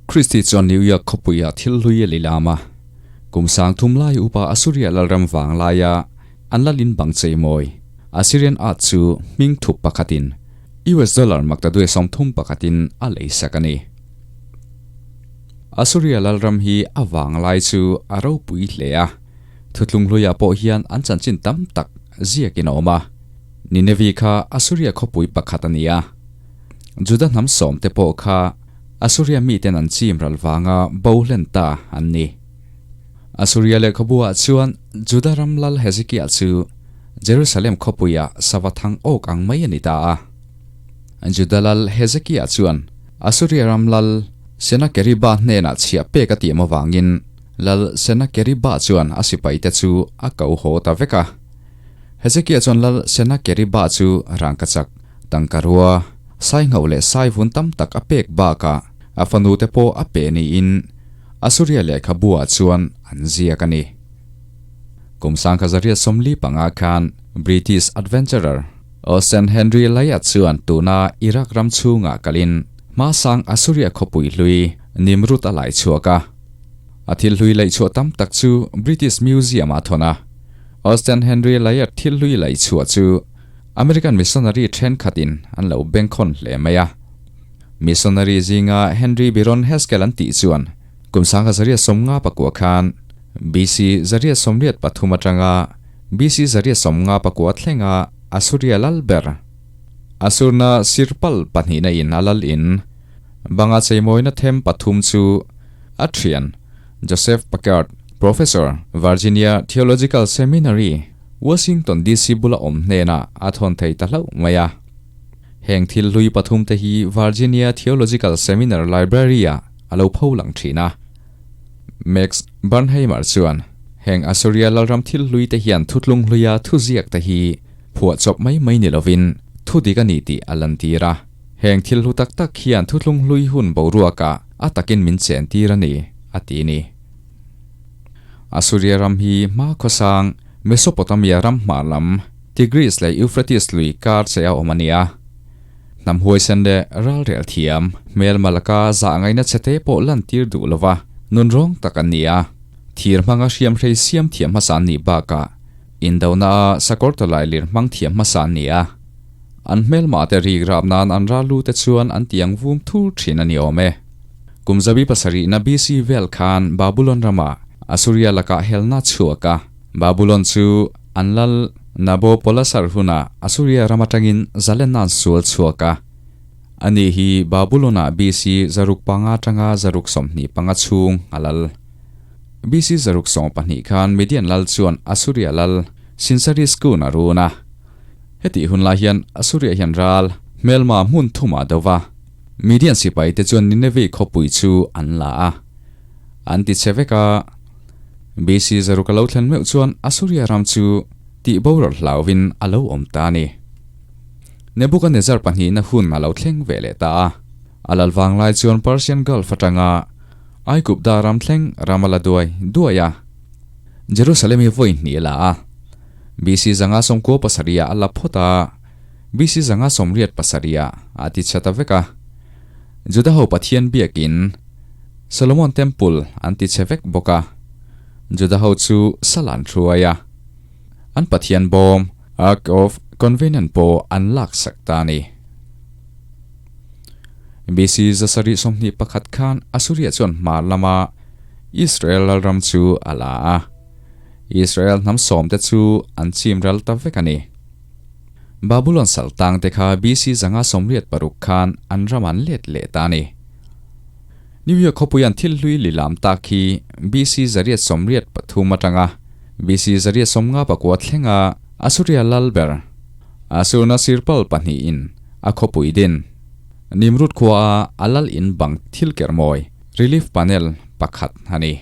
Christie chuan New York khawpuia thil hlui a lilam a. Kum sang thum lai upa Assuria lalram vang laia an lalin bang cheimawi Assyrian art chu hming thup pakhatin US dollar maktaduai 31 in a lei sak a ni. Assuria lalram hi a vang lai chu a ropui hle a, thutlung hluiah pawh hian an chanchin tam tak ziakin a awm a. Nineveh kha Assuria khawpui pakhat a ni a. Juda hnam sawmte pawh kha Assuria miten an chim ral vanga bo hlen ta an ni. Assuria lehkhabuah chuan Juda ram lal Hezekiah chu Jerusalem khawpuiah sava thang awk ang mai a ni ta a. Juda lal Hezekiah chuan Assuria ram lal Senakeriba hnenah chhiah pek a tiam avangin lal Senakeriba chuan a sipaite chu a ko haw ta vek a. Hezekiah chuan lal Senakeriba chu rangkachak Tangkarua, Saingho leh Saivun tam tak a pek bakah a fanute pawh a pe niin Assuria lehkhabuah chuan an ziak a ni. Kum 1945 khan British adventurer Austin Henry Layard chuan tuna Iraq ram chhungah kalin hmasang Assuria khawpui hlui Nimrud a lai chhuak a. A thil hlui laihchhuah tam tak chu British Museum-ah a thawn a. Austin Henry Layard thil hlui laihchhuah chu American missionary thenkhatin an lo bengkhawn hle mai a. Missionary zinga Henry Biron Haskell an tih chuan kum 1959 khan BC 183 atanga BC 159 thlenga Assuria lal ber Asurna Sirpal pahnihna in a lal in banga cheimawina them pathum chu a thian Joseph Packard, Professor, Virginia Theological Seminary, Washington DC bula awm hnenah a thawn thei ta hlauh mai a. Heng thil hlui pathum te hi Virginia Theological Seminar Library-ah a lo pho lang thin a. Max Bernheimer chuan heng Assuria lalram thil hlui te hian thutlung hluia thuziak te hi phuah chawp mai mai ni lovin thu dik a ni tih a lantir a. Heng thil hlu tak tak hian thutlung hlui hun boruakah a takin min chentir a ni, a ti ni. Assuria ram hi hma khawsang Mesopotamia ram hmar lam Tigris leh Euphrates lui kar che a awm a ni a. Hnam huaisen leh ralrel thiam, hmelma laka zah ngaihna chhete pawh lantir duh lova nunrawng tak an ni a. Thir hmanga hriamhrei siam thiam hmasa an nih bakah indona a sakawr tawlai lir hmang thiam hmasa an ni a. An hmelma te rik rap nan an ral lu te chuan an tiang vum thur thin a ni awm e. Kum zabi pasarihna BC vel khan Babulon ramah Assuria lakah helna chhuak a. Babulon chu an lal Nabopolassar hunah Assuria ram atangin zalenna an sual chhuak a. Ani hi Babulon-ah BC 605 atanga 625 chhung a lal. BC 612 khan Median lal chuan Assuria lal Sinsariskun a run a. Hetih hun lai hian Assuria hian ral hmelma hmun thumah do va. Midian sipaite chuan Nineveh khawpui chu an la a, an ti che vek a. BC zaruk a lo thlen meuh chuan Assuria ram chu tih boral hlauvin a lo awm ta a ni. Nebuchadnezzar pahnihna hun a lo thleng ve leh ta a. A lal vang lai chuan Persian Gulf atanga Aigupta ram thleng ram a la duai duai a. Jerusalem hi vawi hnih a la a. BC 597 ah a la phawt a. BC 587 ah a ti chhe ta vek a. Juda ho Pathian biakin Solomon Temple an ti chhe vek bawk a. Juda ho chu sal an hruai a. An Pathian bawm, Ark of Convenant pawh an lak sak ta a ni. BC 721 khan Assuria chuan hmar lama Israel lalram chu a la a. Israel hnam sawmte chu an chim ral ta vek a ni. Babulon saltang te kha BC 586 khan an ram an let leh ta a ni. New York khawpui an thil hlui lilam tak hi BC 883 atanga BC 859 thlenga Assuria lal ber Ashurnasirpal pahnihin a khawpui din Nimrud khua a lal in bang thil kermawi, relief panel, pakhat a ni.